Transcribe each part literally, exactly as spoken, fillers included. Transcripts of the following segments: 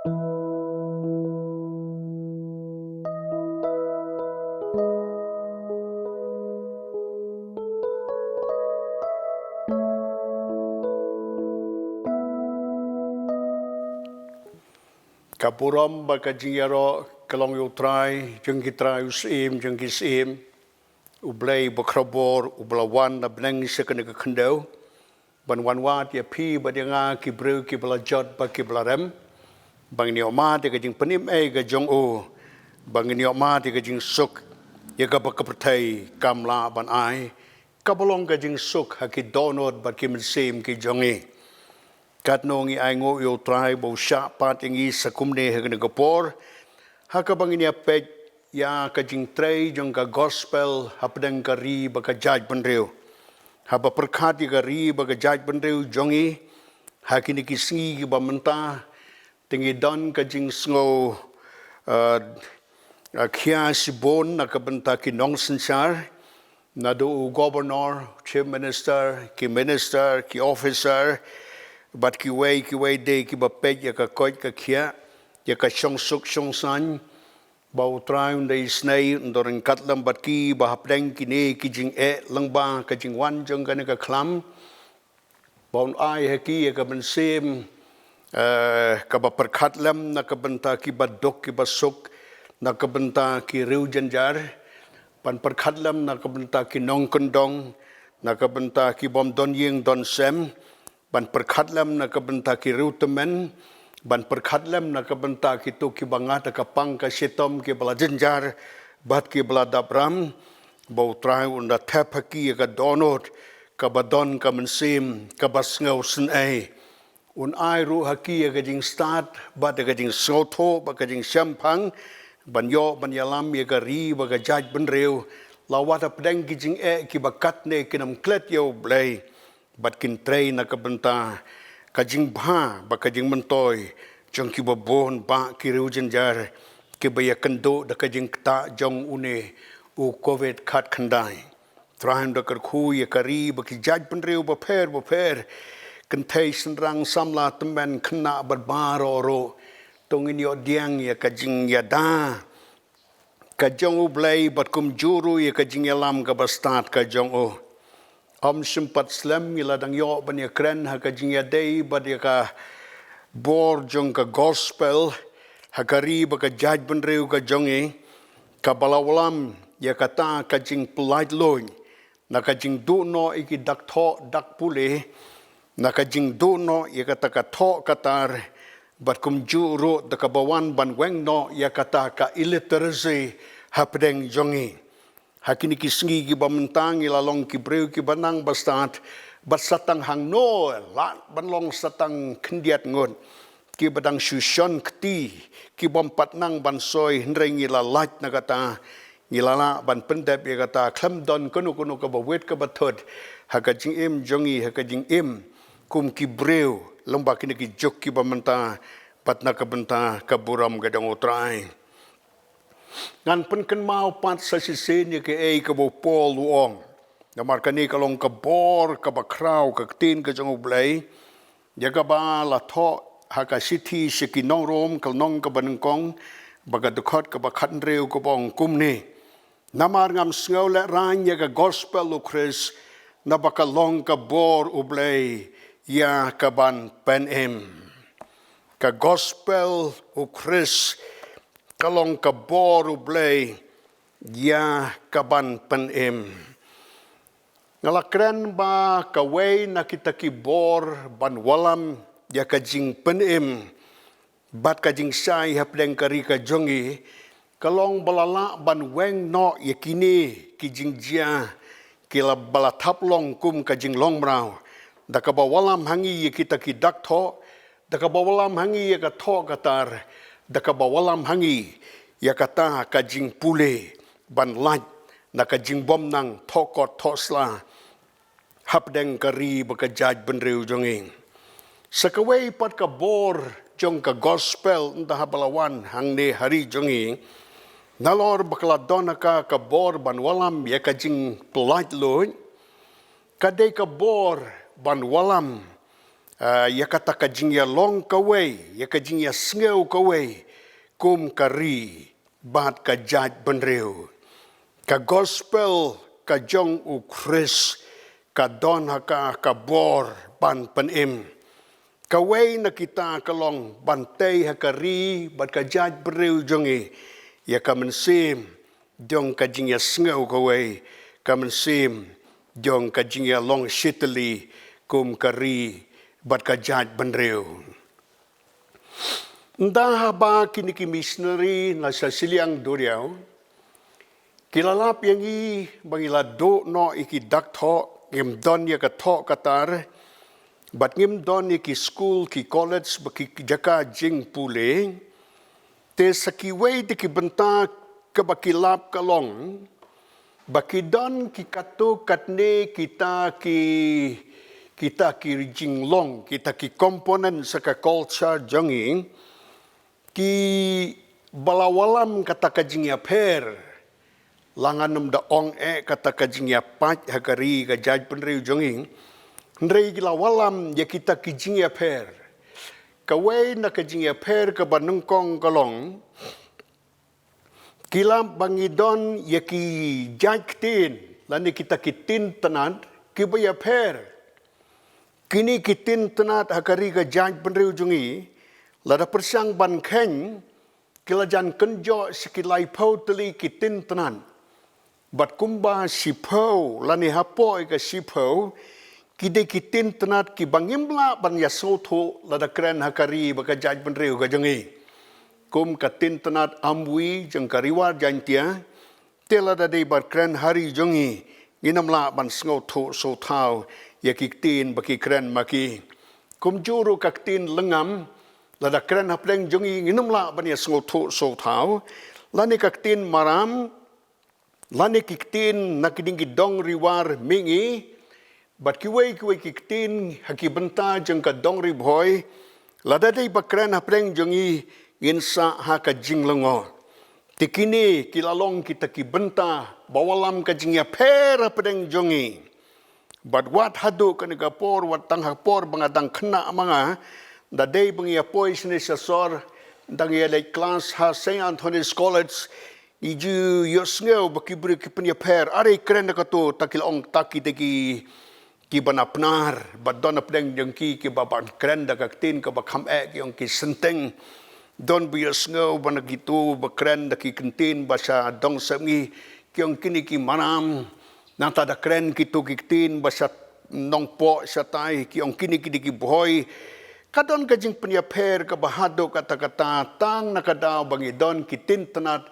Ka burom bad ka jingïaroh ka long ïa U Trai jong ki trai, U Syiem jong ki syiem, U Blei bakhlabor, uba la wan na bneng sha kane ka khyndew ban wanwad ïa phi bad ïa nga, ki briew kiba la jot bad kiba la rem, ba ngin ïohmad ïa ka jingpynim ei ka jong u, ba ngin ïohmad ïa ka jingsuk ïa kaba ka pyrthei kam lah ban ai, kaba long ka jingsuk ha ki dohnud bad ki mynsiem ki jong ngi. Katno ngi ainguh ïa U Trai ba u shah pat ïa ngi sa kumne ha kane ka por, ha kaba ngin ïa peit ïa ka jingtrei jong ka gospel hapdeng ka ri bad ka jaitbynriew. Haba pyrkhat ïa ka ri bad ka jaitbynriew jong ngi ha kine ki sngi kiba mynta, te ngi don ka jingsngew, eh, eh, khia shibun na ka bynta ki nongsynshar, naduh u governor, chief minister, ki minister, ki officer, bad kiwei kiwei de kiba peit ïa ka koit ka khiah, ïa ka shongsuk shongsaiñ, ba U Trai un da isynei, un da ryngkat lem bad ki, ba hapdeng kine ki jingeh lyngba ka jingwan jong kane ka khlam, ba un ai ha ki ïa ka mynsiem, eh, kaba pyrkhat lem na ka bynta kiba duk kiba suk, na ka bynta ki riewjynjar, ban pyrkhat lem na ka bynta ki nongkyndong, na ka bynta ki bym don ïing don sem, ban pyrkhat lem na ka bynta ki riewtymmen, ban pyrkhat lem na ka bynta kito kiba ngat ha ka pang ka shitom, kiba la jynjar bad kiba la dap ram, ba U Trai un da thep ha ki ïa ka dohnud kaba don ka mynsiem kaba sngewsynei. Un ai ruh ha ki ïa ka jingstad bad ïa ka jingsngewthuh bad ka jingshemphang, ban ïoh ban ïalam ïa ka ri bad ka jaitbynriew, la wat hapdeng ki jingeh kiba katne kin ym klet ïa U Blei, bad kin trei na ka bynta ka jingbha bad ka jingmyntoi jong kiba bun bah ki riewjynjar, kiba ïakynduh da ka jingktah jong une u Covid khatkhyndai. Trai un da kyrkhu ïa ka ri bad ki jaitbynriew bapher bapher, kynthei shynrang samla tymmen khynnah bad baroh ruh, to ngin ïoh pdiang ïa ka jingïada ka jong U Blei bad kumjuh ruh ïa ka jingïalam kaba stad ka jong u. Ym shym pat slem ngi la dang ïoh ban ïakren ha ka jingïadei bad ïa ka bor jong ka gospel ha ka ri bad ka jaitbynriew ka jong ngi, kaba la wallam ïa kata ka jingpyllait luid, na ka jingduh noh ïa ki dak thoh dak pule, na ka jingduh noh ïa kata ka thoh ka tar, bad kumjuh ruh da kaba wan ban weng noh ïa kata ka illiteracy hapdeng jong ngi. Ha kine ki sngi kiba mynta ngi la long ki briew kiba nang bastad, bad sa tang hangno lah ban long sa tang khyndiat ngut kiba dang shu shon kti, ki bym pat nang ban soi, hynrei ngi la lait na kata, ngi la lah ban pyndep ïa kata khlem don kano kano kaba wit kaba thut ha ka jingim jong ngi, ha ka jingim kum ki briew lyngba kine ki juk kiba mynta bad na ka bynta ka burom ka jong U Trai. Ngan pynkynmaw pat sa shisien ïa kaei kaba u Paul u ong. Namar kane ka long ka bor kaba khraw, ka ktien ka jong U Blei, ïa kaba la thoh ha ka shithi sha ki nong Rom, ka lynnong kaba nyngkong, bad ka dkhot kaba khathynriew, kaba ong kumne: Namar ngam sngew lehraiñ ïa ka gospel U Khrist, naba ka long ka bor U Blei ïa kaban pynim. Ka gospel U Khrist ka long ka bor U Blei ïa kaban pynim. Nga la kren ba kawei na kita ki bor ban wallam ïa ka jingpynim bad ka jingshai hapdeng ka ri ka jong ngi, ka long ba la lah ban weng noh ïa kine ki jingjia, ki la ba la thap long kum ka jinglong mraw, da kaba wallam ha ngi ïa kita ki dak thoh, da kaba wallam ha ngi ïa ka thoh ka tar, da kaba wallam ha ngi ïa kata ka jingpule ban lait na ka jingbymnang thoh kot thoh sla hapdeng ka ri bad ka jaitbynriew jong ngi. Sa kawei pat ka bor jong ka gospel, ynda haba la wan hangne ha ri jong ngi, nalor ba ka la don ha ka ka bor ban wallam ïa ka jingpyllait luid, ka dei ka bor ban wallam ah, ïa kata ka jingïalong kawei, ïa ka jingïasngew kawei, kum ka ri bad ka jaitbynriew. Ka gospel ka jong u Khrist ka don ha ka ka bor ban pynim. Kawei na kita ka long ban tei ha ka ri bad ka jaitbynriew jong ngi ïa ka mynsiem jong ka jingïasngew kawei, ka mynsiem jong ka jingïalong shitylli kum ka ri bad ka jaitbynriew. Nda haba kine ki missionary na sha shiliang duriaw ki la lap ïa ngi ba ngi la duh noh ïa ki dak thoh, ngim don ïa ka thoh ka tar, bad ngim don ïa ki skul, ki college, bad ki jaka jingpule. Te sa kiwei de ki bynta kaba ki lap ka long ba ki don ki katto katne kita ki, kita ki jinglong, kita ki component sha ka culture jong ngi, kiba la wallam kata ka jingïapher. La ngan ym da ong eh kata ka jingïapait ha ka ri ka jaitbynriew jong ngi, hynrei ki la wallam ïa kita ki jingïapher. Kawei na ka jingïapher kaba nyngkong ka long, ki lap ba ngi don ïa ki jait ktien lane kita ki ktien tnat kiba ïapher. Kine ki ktien tnat ha ka ri ka jaitbynriew jong ngi, lada pyrshang ban kheiñ, ki la jan kynjoh sha ki laiphew tylli ki ktien tnat. Bad kumba shiphew lane hapoh ïa ka shiphew ki dei ki ktien tnat kiba ngim lah ban ïasngewthuh lada kren ha ka ri bad ka jaitbynriew ka jong ngi. Kum ka ktien tnat Amwi jong ka Ri War Jaiñtia, te lada dei ban kren ha ri jong ngi, ngin ym lah ban sngewthuh sngewthaw ïa ki ktien ba ki kren ma ki. Kumjuh ruh ka ktien Lyngngam, lada kren hapdeng jong ngi, ngin ym lah ban ïasngewthuh sngewthaw. Lane ka ktien Maram, lane ki ktien na ki ding ki dong Ri War Mihngi, bad kiwei kiwei ki ktien ha ki bynta jong ka dong Ri Bhoi, lada dei ba kren hapdeng jong ngi, ngin sah ha ka jinglyngngoh. Te kine ki la long kita ki bynta ba wallam ka jingïapher hapdeng jong ngi. Bad wat haduh kane ka por, wat tang ha por ba nga dang khynnah ma nga, da dei ba ngi ïa poi shane sha sor, dang ïa leit klas ha Saint Anthony's College, ngi ju ïohsngew ba ki briew ki pynïapher, are kren da kato, ta ki la ong ta ki dei ki, kiba na Pnar, bad don hapdeng jong ki kiba ban kren da ka ktien kaba kham eh, ki ong ki synteng. Don ba ïohsngew ba na kito ba kren da ki ktien ba sha dong Sepngi, ki ong kine ki Maram. Nangta da kren kito ki ktien ba sha Nongpoh shatai, ki ong kine ki dei ki Bhoi. Ka don ka jingpynïapher kaba haduh katta katta tang na ka daw ba ngi don ki ktien tnat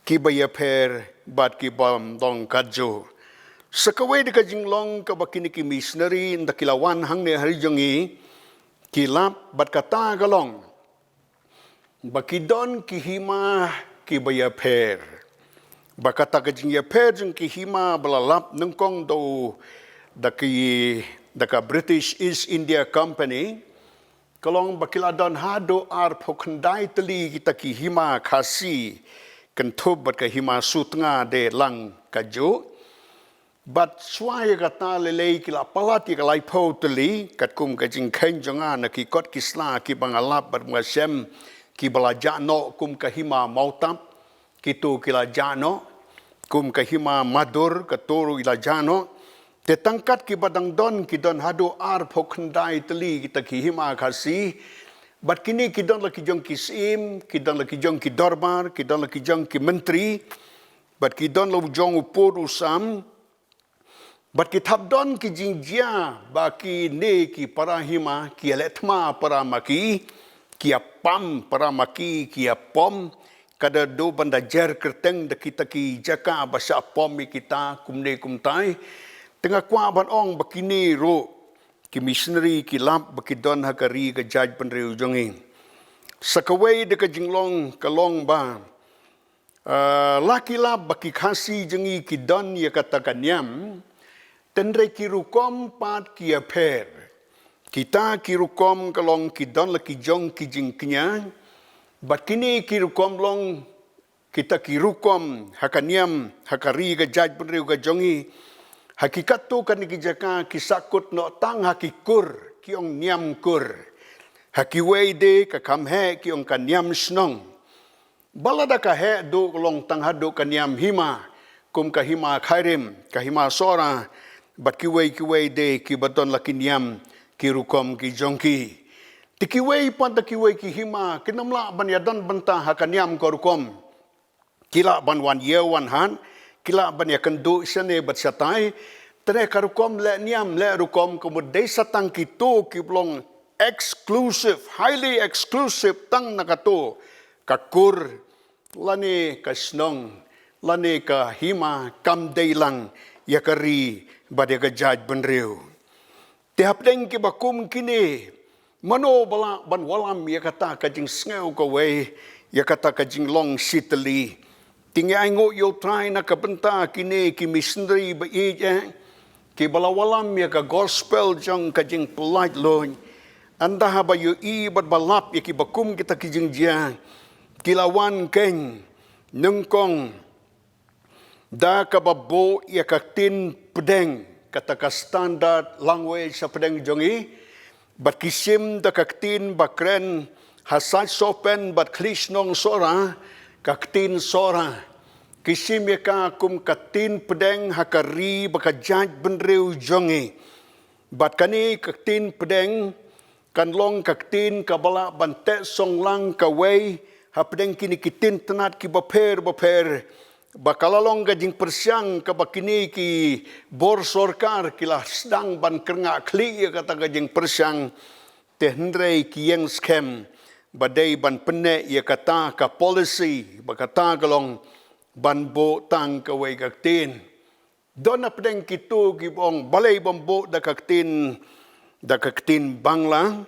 kiba ïapher bad kibym dong katjuh. Sa kawei de ka jinglong kaba kine ki missionary ynda ki la wan hangne ha ri jong ngi ki lap bad kata ka long ba ki don ki hima kiba ïapher. Ba kata ka jingïapher jong ki hima ba la lap nyngkong da u, da ki, da ka British East India Company, ka long ba ki la don haduh arphew khyndai tylli kita ki hima Khasi, kynthup bad ka hima Sutnga de lang kajuh. Bad shuwa ïa kata lei lei ki la palat ïa ka laiphew tylli, katkum ka jingkheiñ jong nga na ki kot ki sla kiba nga lap bad nga shem, kiba la jah noh kum ka hima Mawtap, kito ki la jah noh, kum ka hima Madur, kato ruh ki la jah noh. Te tang kat kiba dang don, ki don haduh arphew khyndai tylli kita ki hima Khasi. Bad kine ki don la ki jong ki syiem, ki don la ki jong ki dorbar, ki don la ki jong ki myntri. Bad ki don la u jong u pud u sam. Bad ki thap don ki jingjia ba kine ki para hima ki ïaleh thma para ma ki, ki ïapam para ma ki, ki ïapom, ka da duh ban da jer kyrteng da kita ki jaka ba shah pom ïa kita kumne kumtai. Te nga kwah ban ong ba kine ruh ki missionary ki lap ba ki don ha ka ri ka jaitbynriew jong ngi. Sa kawei de ka jinglong ka long ba, ah, la ki lap ba ki Khasi jong ngi ki don ïa kata ka niam, hynrei ki rukom pat ki ïapher. Kita ki rukom ka long ki don la ki jong ki jingkñia, bad kine ki rukom long kita ki rukom ha ka niam, ha ka ri ka jaitbynriew ka jong ngi, ha ki katto katne ki jaka ki sahkut noh tang ha ki kur. ki ong niam kur. Ha kiwei de ka kham heh ki ong ka niam shnong. Ba lada ka heh duh ka long tang haduh ka niam hima, kum ka hima Khyrim, ka hima Sohra, bad kiwei kiwei de kiba don la ki niam ki rukom ki jong ki. Te kiwei pat da kiwei ki hima, kin ym lah ban ïadon bynta ha ka niam ka rukom. Ki lah ban wan ïew wan hat, ki lah ban ïakynduh shane bad shatai. Te ka rukom leh niam leh rukom ka mut dei sa tang kito kiba long exclusive, highly exclusive tang na kato ka kur, lane ka shnong, lane ka hima, kam dei lang ïa ka ri bad ïa ka jaitbynriew. Te hapdeng kiba kum kine, mano ba lah ban wallam ïa kata ka jingsngew kawei, ïa kata ka jinglong shitylli? Te ngi ainguh ïa U Trai na ka bynta kine ki missionary ba ïeit eh, kiba la wallam ïa ka gospel jong ka jingpyllait luid. Ynda haba ïohi bad ba lap ïa kiba kum kita ki jingjia, ki la wan keiñ nyngkong da kaba buh ïa ka ktien pdeng, kata ka standard language hapdeng jong ngi, bad ki shim da ka ktien ba kren ha Saitsohpen bad Khliehshnong Sohra, ka ktien Sohra. Ki shim ïa ka kum ka ktien pdeng ha ka ri bad ka jaitbynriew jong ngi. Bad kane ka ktien pdeng kan long ka ktien kaba lah ban teh song lang kawei hapdeng kine ki ktien tnat kiba pher bapher. Ba ka la long ka jingpyrshang kaba kine ki bor sorkar ki la sdang ban kyrngah khlieh ïa kata ka jingpyrshang. Te hynrei ki ïeng skhem ba dei ban pynneh ïa kata ka policy, ba kata ka long ban buh tang kawei ka ktien. Don hapdeng kito kiba ong balei bym buh da ka ktien, da ka ktien Bangla.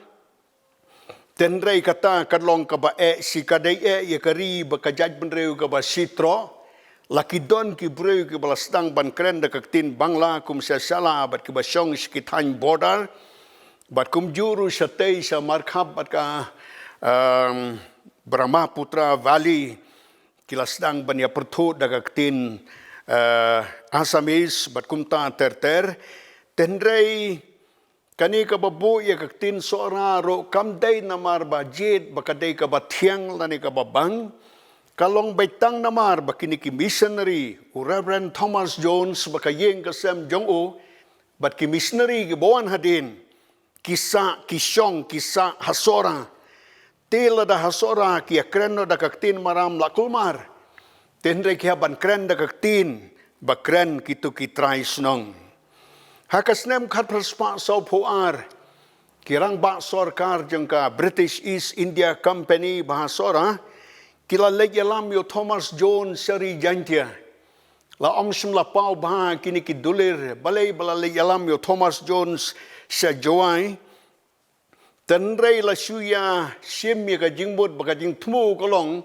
Te hynrei kata ka long kaba eh shi, ka dei eh ïa ka ri bad ka jaitbynriew kaba shi troh. La ki don ki briew kiba la sdang ban kren da ka ktien Bangla kum sha Shella bad kiba shong sha ki thaiñ border. Bad kumjuh ruh shatei sha Markhap bad ka, em, Brahmaputra Valley, ki la sdang ban ïa pyrthuh da ka ktien, eh, Assamese bad kumta ter ter. Te hynrei kane kaba buh ïa ka ktien Sohra ruh kam dei namar ba jied ba ka dei kaba thiang lane kaba bang. Ka long beit tang namar ba kine ki missionary, u Reverend Thomas Jones bad ka ïing ka sem jong u, bad ki missionary kiba wan hadien, ki sah, ki shong, ki sah ha Sohra. Te lada ha Sohra ki ïa kren noh da ka ktien Maram la kulmar. Te hynrei ki hap ban kren da ka ktien ba kren kito ki trai shnong. Ha ka snem khatphra spah sawphew ar, ki rangbah sorkar jong ka British East India Company ba ha Sohra, ki la leit ïalam ïa u Thomas Jones sha ri Jaintia. La ym shym la paw bha kine ki dulir balei ba la leit ïalam ïa u Thomas Jones sha Jowai. Te hynrei la shu ïa shim ïa ka jingmut ba ka jingthmu ka long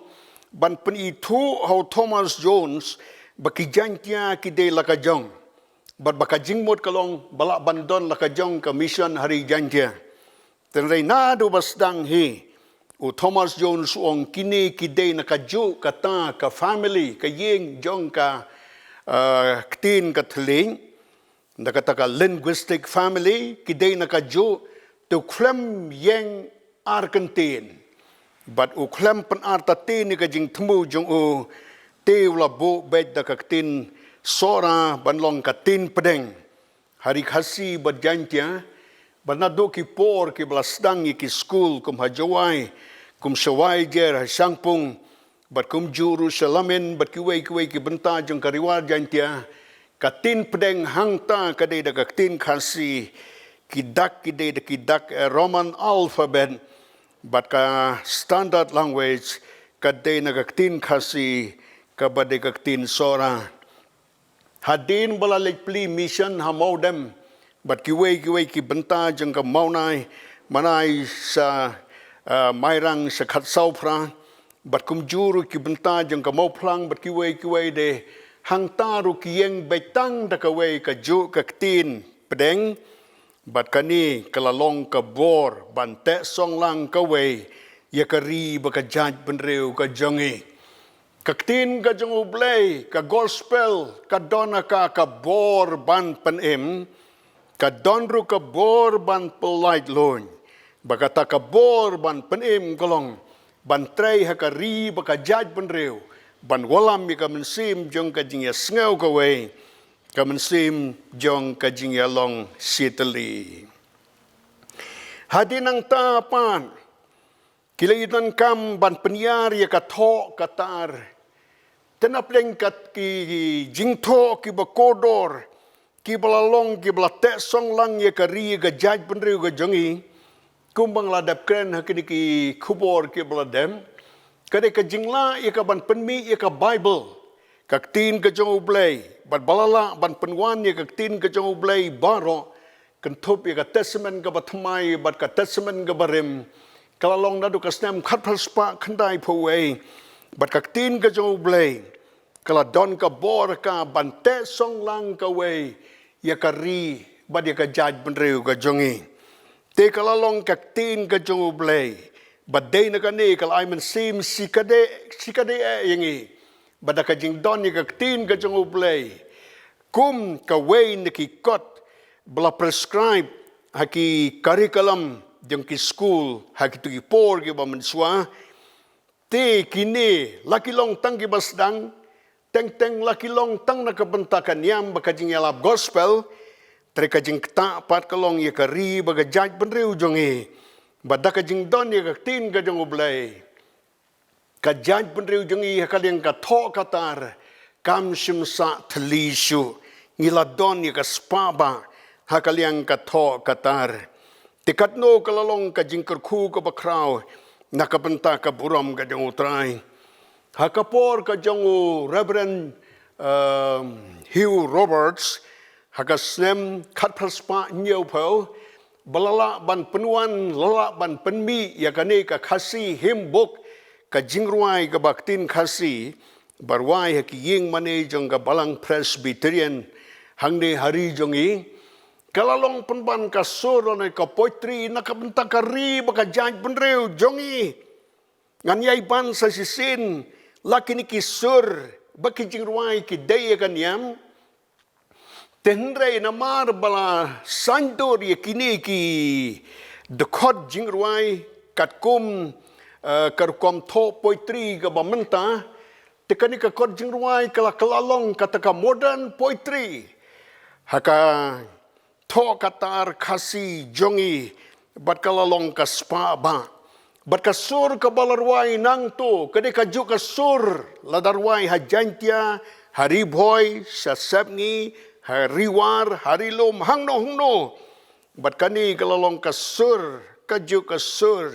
ban pynithuh ha u Thomas Jones ba ki Jaintia ki dei la ka jong. Bad ba ka jingmut ka long ba lah ban don la ka jong ka mission ha ri Jaintia. Te hynrei naduh ba sdang hi, u Thomas Jones u ong kine ki dei na kajuh kata ka family, ka ïing jong ka, eh, ktien ka thylliej. Na kata ka linguistic family, ki dei na kajuh, te u khlem ïeng ar kyntien. Bad u khlem pynartatien ïa ka jingthmu jong u, te u la buh beit da ka ktien Sohra ban long ka ktien pdeng ha ri Khasi bad Jaintia. Bad naduh ki por kiba la sdang ïa ki skul kum ha Jowai, kum sha Waijer ha Shangpung, bad kumjuh ruh sha Lamin bad kiwei kiwei ki bynta jong ka Ri War Jaintia, ka ktien pdeng hangta ka dei da ka ktien Khasi, ki dak ki dei da ki dak, eh, Roman alphabet, bad ka standard language ka dei na ka ktien Khasi, kaba dei ka ktien Sohra. Hadien ba la leit plie mission ha Mawdem bad kiwei kiwei ki bynta jong ka Mawnai, Manai sha, eh, Mairang sha Khatsawphra, bad kumjuh ruh ki bynta jong ka Mawphlang bad kiwei kiwei de, hangta ruh ki ïeng beit tang da kawei kajuh ka ktien pdeng. Bad kane ka la long ka bor ban teh song lang kawei ïa ka ri bad ka jaitbynriew ka jong ngi. Ka ktien ka jong U Blei, ka gospel, ka don ha ka ka bor ban pynim. Ka don ruh ka bor ban pyllait luid, ba kata ka bor ban pynim ka long ban trei ha ka ri bad ka jaitbynriew, ban wallam ïa ka mynsiem jong ka jingïasngew kawei, ka mynsiem jong ka jingïalong shitylli. Hadien nangta pat, ki la ïadonkam ban pynïar ïa ka thoh ka tar. Te na pdeng kat ki jingthoh kiba kordor, kiba la long, kiba la teh song lang ïa ka ri, ïa ka jaitbynriew ka jong ngi. Kumba nga la dep kren ha kine ki khubor kiba la dep, ka dei ka jinglah ïa ka ban pynmih ïa ka Baibl, ka ktien ka jong U Blei, bad ba la lah ban pynwan ïa ka ktien ka jong U Blei baroh, kynthup ïa ka Testament kaba thymmai bad ka Testament kaba rim, ka la long naduh ka snem khatphra spah khyndaiphew wei, bad ka ktien ka jong U Blei ka la don ka bor ka ban teh song lang kawei ïa ka ri bad ïa ka jaitbynriew ka jong ngi. Te ka la long ka ktien ka jong U Blei, bad dei na kane ka la ai mynsiem shikatdei, shikatdei eh ïa ngi, bad da ka jingdon ïa ka ktien ka jong U Blei kum kawei na ki kot ba la prescribe ha ki curriculum jong ki skul ha kito ki por kiba mynshuwa. Te kine la ki long tang kiba sdang, teng teng la ki long tang na ka bynta ka niam bad ka jingïalap gospel, hynrei ka jingktah pat ka long ïa ka ri bad ka jaitbynriew jong ngi, bad da ka jingdon ïa ka ktien ka jong U Blei, ka jaitbynriew jong ngi ha ka liang ka thoh ka tar kam shym sah thylli shuh. Ngi la don ïa ka spah bah ha ka liang ka thoh ka tar. Te katno ka la long ka jingkyrkhu kaba khraw na ka bynta ka burom ka jong U Trai. Ha ka por ka jong u Reverend, um, Hugh Roberts, ha ka snem khatphra spah hynñiewphew, ba la lah ban pynwan, la lah ban pynmih ïa kane ka Khasi Hymn Book, ka jingrwai kaba ktien Khasi, ba rwai ha ki ïing mane jong ka Balang Presbyterian hangne ha ri jong ngi. Ka la long pynban ka sur lane ka poetry na ka bynta ka ri bad ka jaitbynriew jong ngi. Ngan ïai ban sa shisien, la kine ki sur bad ki jingrwai ki dei ïa ka niam. Te hynrei namar ba la saiñdur ïa kine ki dkhot jingrwai katkum, eh, ka rukom thoh poetry kaba mynta, te kane ka kot jingrwai ka la, ka la long kata ka modern poetry ha ka thoh ka tar Khasi jong ngi, bad ka la long ka spah bah. Bad ka sur kaba la rwai nangto ka dei kajuh ka sur la da rwai ha Jaintia, ha Ri Bhoi, sha Sepngi, ha Ri War, ha Ri Lum, hangno hangno. Bad kane ka la long ka sur, kajuh ka sur,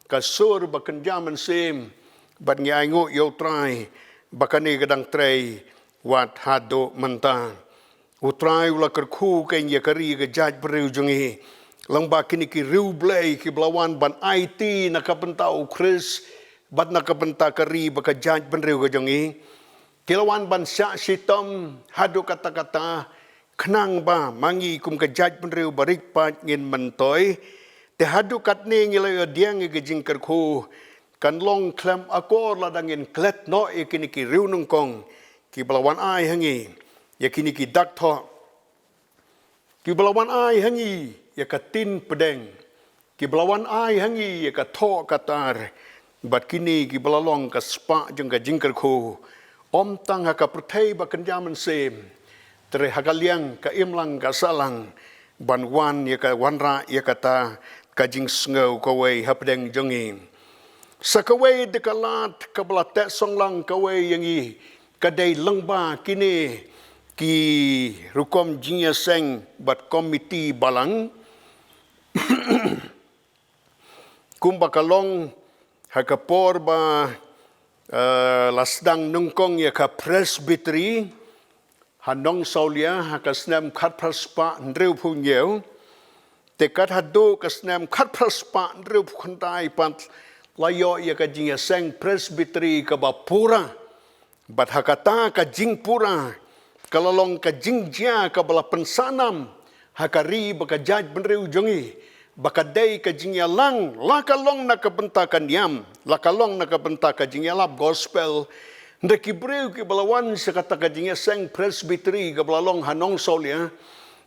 ka sur ba kynja mynsiem, bad ngi ainguh ïa U Trai ba kane ka dang trei wat haduh mynta. U Trai u la kyrkhu kein ïa ka ri ka jaitbynriew jong ngi, lyngba kine ki riewblei kiba la wan ban aiti na ka bynta U Khrist, bad na ka bynta ka ri bad ka jaitbynriew ka jong ngi. Ki la wan ban shah shitom haduh katta katta, khnang ba ma ngi kum ka jaitbynriew ba rit paid ngin myntoi. Te haduh katne ngi la ïoh pdiang ïa ka jingkyrkhu, kan long khlem akor lada ngin klet noh ïa kine ki riewnyngkong kiba la wan ai ha ngi ïa kine ki dak thoh, kiba la wan ai ha ngi ïa ka ktien pdeng, kiba la wan ai ha ngi ïa ka thoh ka tar, bad kine kiba la long ka spah jong ka jingkyrkhu, ym tang ha ka pyrthei ba kynja mynsiem, hynrei ha ka liang ka imlang ka sahlang, ban wan ïa ka wanrah ïa kata ka jingsngew kawei hapdeng jong ngi. Sa kawei de ka lad kaba la teh song lang kawei ïa ngi, ka dei lyngba kine ki rukom jingïaseng bad komiti balang. Kumba ka long ha ka por ba, eh, la sdang nyngkong ïa ka Presbytery ha Nongsawlia ha ka snem khatphra spah hynriewphew hynñiew. Te kat haduh ka snem khatphra spah hynriewphew khyndai pat la ïoh ïa ka jingïaseng Presbytery kaba pura. Bad ha kata ka jingpura ka la long ka jingjia kaba la pynsahnam ha ka ri bad ka jaitbynriew jong ngi, ba ka dei ka jingïalang, la ka long na ka bynta ka niam, la ka long na ka bynta ka jingïalap gospel. Hynrei ki briew kiba la wan sha kata ka jingïaseng Presbytery kaba la long ha Nongsawlia,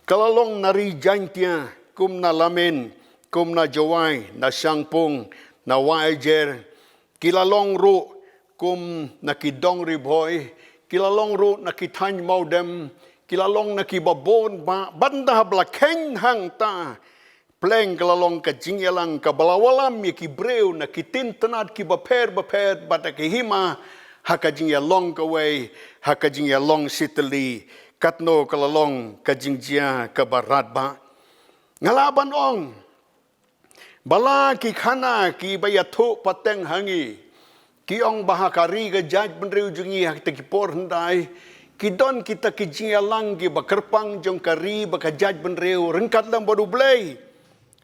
Ka la long na ri Jaintia, kum na Lamen, kum na Jowai, na Shangpung, na Wahiajer, ki la long ruh kum na ki dong Ri Bhoi, ki la long ruh na ki thaiñ Mawdem, ki la long na ki babun ba, bad ynda ba la kheiñ hangta, pleng ka la long ka jingïalang kaba la wallam ïa ki briew na ki ktien tnat kiba pher bapher, bad ha ki hima, ha ka jingïalong kawei, ha ka jingïalong shitylli, katno ka la long ka jingjia kaba radbah. Nga lah ban ong, ba la ki khana kiba ïathuh pateng ha ngi, ki ong ba ha ka ri ka jaitbynriew jong ngi ha kita ki por hyndai, ki don kita ki jingïalang kiba kyrpang jong ka ri bad ka jaitbynriew, ryngkat lem bad U Blei.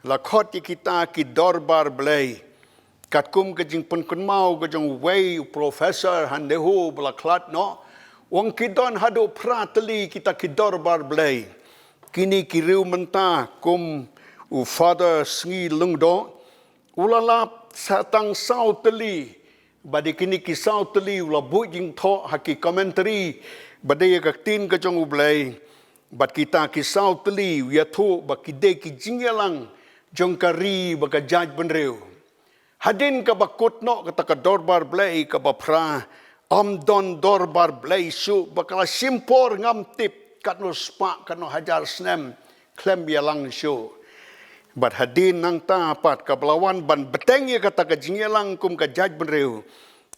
La khot ïa kita ki dorbar Blei. Katkum ka jingpynkynmaw ka jong uwei u professor ha NEHU ba la khlad noh, u ong ki don haduh phra tylli kita ki dorbar Blei. Kine ki riew mynta kum u Father Sngi Lyngdoh, u la lap sa tang saw tylli, bad ïa kine ki saw tylli u la buh jingthoh ha ki commentary ba dei ïa ka ktien ka jong U Blei. Bad kita ki saw tylli u ïathuh ba ki dei ki jingïalang jong ka ri bad ka jaitbynriew. Hadien kaba kut noh kata ka dorbar Blei kaba phra, ym don dorbar Blei shuh ba ka la shim por, ngam tip katno spah, katno hajar snem khlem ïalang shuh. Bad hadien nangta pat kaba la wan ban bteng ïa kata ka jingïalang kum ka jaitbynriew,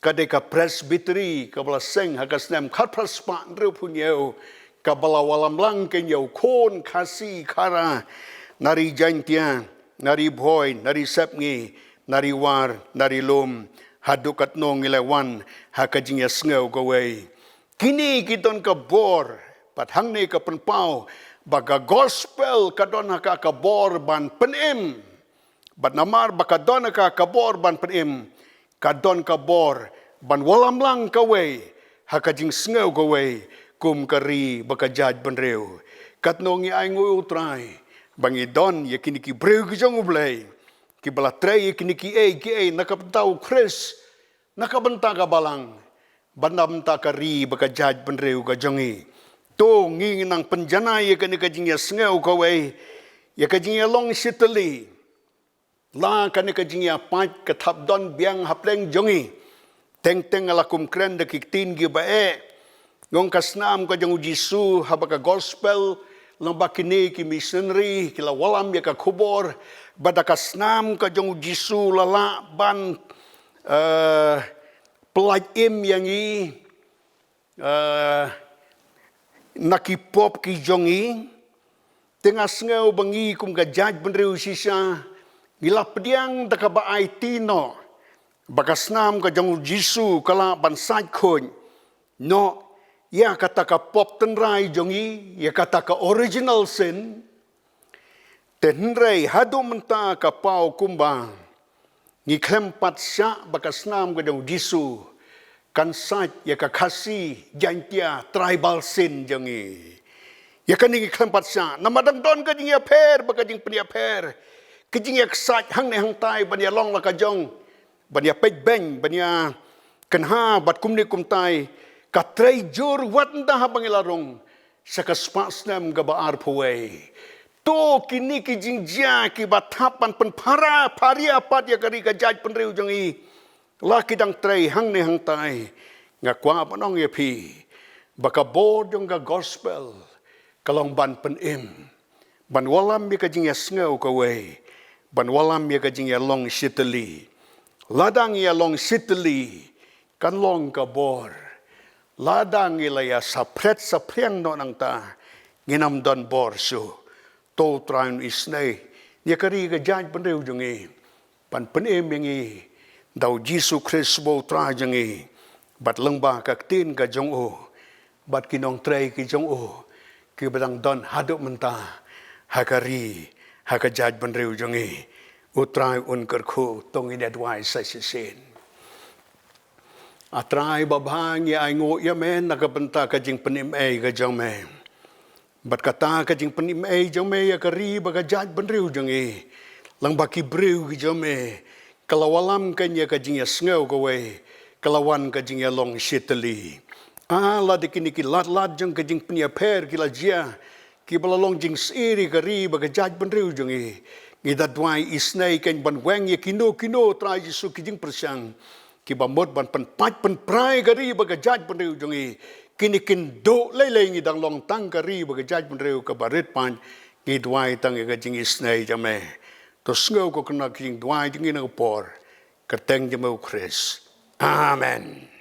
ka dei ka Presbytery kaba la seng ha ka snem khatphra spah hynriewphew hynñiew, kaba la wallam lang kein ïa u khun Khasi Khara na ri Jaintia, na ri Bhoi, na ri Sepngi, na ri War, na ri Lum, haduh katno ngi la wan ha ka jingïasngew kawei. Kine ki don ka bor, bad hangne ka pynpaw ba ka gospel ka don ha ka ka bor ban pynim. Bad namar ba ka don ha ka ka bor ban pynim, ka don ka bor ban wallam lang kawei ha ka jingsngew kawei kum ka ri bad ka jaitbynriew. Katno ngi ainguh ïa U Trai ba ngi don ïa kine ki briew ki jong U Blei kiba la trei ïa kine kiei kiei na ka bynta U Khrist, na ka bynta ka balang, bad na ka bynta ka ri bad ka jaitbynriew ka jong ngi. To ngin nang pynjanai ïa kane ka jingïasngew kawei, ïa ka jingïalong shitylli. La kane ka jingïapait ka thap don biang hapdeng jong ngi. Teng teng la kum kren da ki ktien kiba eh. Nga ong ka snam ka jong U Jisu, haba ka gospel, lyngba kine ki missionary ki la wallam ïa ka khubor ba da ka snam ka jong U Jisu la lah ban, eh, pyllait im ïa ngi, eh, na ki pop ki jong ngi. Te nga sngew ba ngi kum ka jaitbynriew shisha ngi la pdiang da kaba aiti noh ba ka snam ka jong U Jisu ka lah ban sait khuid noh ïa kata ka pop tynrai jong ngi, ïa kata ka original sin. Te hynrei haduh mynta ka paw kumba ngi khlem pat shah ba ka snam ka jong U Jisu kan sait ïa ka Khasi Jaintia tribal sin jong ngi. Ïa kane ngi khlem pat shah, namar dang don ka jingïapher bad ka jingpynïapher, ka jingïaksaid hangne hangtai ban ïalong la ka jong, ban ïapeit beiñ, ban ïakynha bad kumne kumtai. Ka trei jur wat ynda haba ngi la rung sha ka spah snem kaba arphew wei. To kine ki jingjia kiba thap ban pynpara pharia pat ïa ka ri ka jaitbynriew jong ngi, la ki dang trei hangne hangtai. Nga kwah ban ong ïa phi ba ka bor jong ka gospel ka long ban pynim, ban wallam ïa ka jingïasngew kawei, ban wallam ïa ka jingïalong shitylli. Lada ngi ïalong shitylli kan long ka bor. Lada ngi la ïa saphriang saphriang noh nangta, ngin ym don bor shuh. To U Trai un isynei ïa ka ri ka jaitbynriew jong ngi, ban pynim ïa ngi da U Jisu Khrist uba U Trai jong ngi, bad lyngba ka ktien ka jong u, bad ki nongtrei ki jong u kiba dang don haduh mynta ha ka ri, ha ka jaitbynriew jong ngi. U Trai un kyrkhu. To ngin ïa duwai sa shisien. A Trai babha, ngi ainguh ïa me na ka bynta ka jingpynim ei ka jong me. Bad kata ka jingpynim ei jong me ïa ka ri bad ka jaitbynriew jong ngi, lyngba ki briew ki jong me, ka la wallam kein ïa ka jingïasngew kawei, ka la wan ka jingïalong shitylli. Ah, lada kine ki lad lad jong ka jingpynïapher ki la jia, kiba la long jingsyier ïa ka ri bad ka jaitbynriew jong ngi. Ngi da duwai isynei kein ban weng ïa kino kino, Trai Jisu, ki jingpyrshang kiba mut ban pynpait pynpra ïa ka ri bad ka jaitbynriew jong ngi. Kine kin duh lei lei, ngi dang long tang ka ri bad ka jaitbynriew kaba rit paid. Ngi duwai tang ïa ka jingisynei jong me. To sngew ko Kynrad ka jingduwai jong ngi ha kane ka por. Kyrteng jong me, U Khrist. Amen.